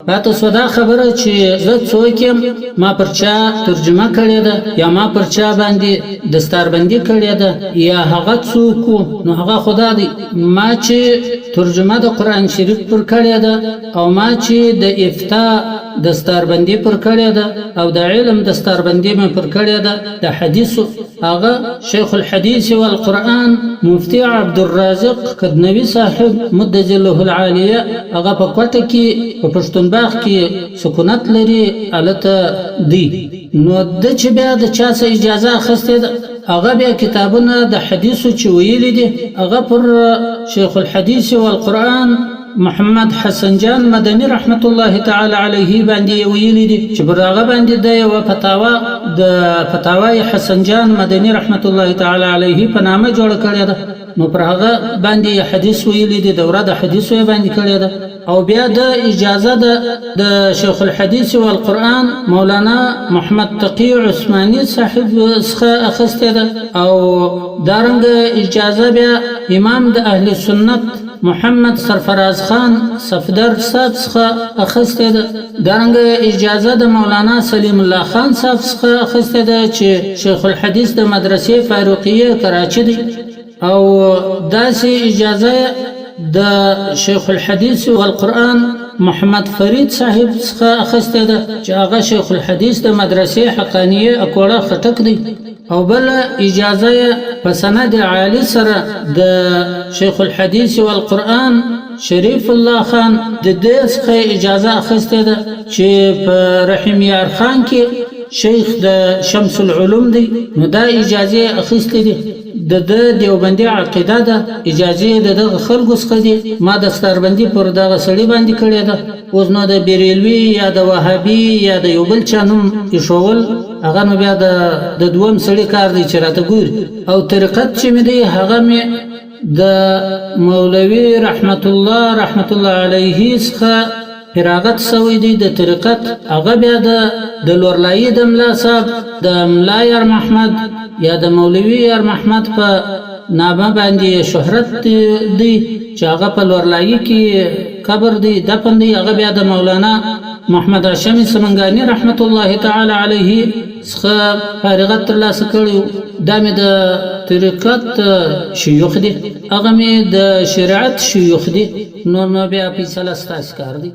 پاتې سوه دا خبره چې زه څوک یم، ما پر چا ترجمه کړې ده یا ما پر چا باندې دستاربندي کړې ده یا هغه څوک و، نو هغه خدا دی. ما چې ترجمه د قرآن شریف پر کړې ده او ما چې د افتا دستاربندي پر کړې ده او د علم دستاربندي مې پر کړې ده د حدیثو، هغه شیخ الحدیث والقرآن مفتي عبدالرازق کدنوي صاحب مد ظله العالیه، هغه په کوټه کې په پښتون باغ کې سکونت لري، هلته دی. نو ده چې بیا د چا څخه اجازه اخیستې ده، هغه بیا کتابونه د حدیثو چې ویلي دي، هغه پر شیخ الحدیث والقرآن محمد حسن جان مدني رحمت الله تعالی علیه باندې یې ویلي دي چې پر هغه باندې د یوه فتاوا د فتاوای حسن جان مدني رحمت الله تعالی علیه په نامه جوړه کړې ده. نو پر هغه باندې یې حدیث ویلي دي، دوره د حدیثو یې باندې کړې ده. او بیا د اجازه ده د شیخ الحدیث والقرآن مولانا محمد تقی عثماني صاحب څخه اخیستې ده. او دارنګه اجازه بیا امام د اهل سنت محمد سرفراز خان صفدر صاحب څخه اخیستې ده. دارنګه اجازه د مولانا سلیم الله خان صاحب څخه اخیستې ده چې شیخ الحدیث د مدرسې فاروقیه کراچي دی. او داسې اجازه د شیخ الحدیث والقرآن محمد فرید صاحب څخه اخیستې ده چې هغه شیخ الحدیث د مدرسې حقانیه اکوړه خټک دی. او بل اجازه په سند عالی سره د شیخ الحدیث والقرآن شریف الله خان د دې څخه اجازه اخیستې ده چې په رحیم یار خان کې شیخ د شمس العلوم دی. نو دا اجازه اخیستې دي. د ده دیوبندي عقیده ده، اجازې د دغه خلکو څخه دي. ما دستاربندي پر دغه سړي باندې کړې ده. اوس نو د بریلوي یا د وهابي یا د یو بل چا نوم ایښول هغه نو بیا د دوم سړي کار دی چې راته ګوري. او طریقت چې مې دی هغه مې د مولوي رحمت الله رحمت الله علیه څخه فراغت سوی دی د طریقت. هغه بیا د لورلایي د ملا صاحب د ملا یار محمد یا د مولوي یار محمد په نامه باندې شهرت دی چې هغه په لورلایي کې قبر دی، دفن دی. هغه بیا د مولانا محمد هاشم سمنګاني رحمت الله تعالی علیه څخه فارغت ترلاسه کړی. دا مې د طریقت شیوخ دي، هغه مې د شریعت شیوخ دي. نور نو بیا فیصله ستاسو کار دی.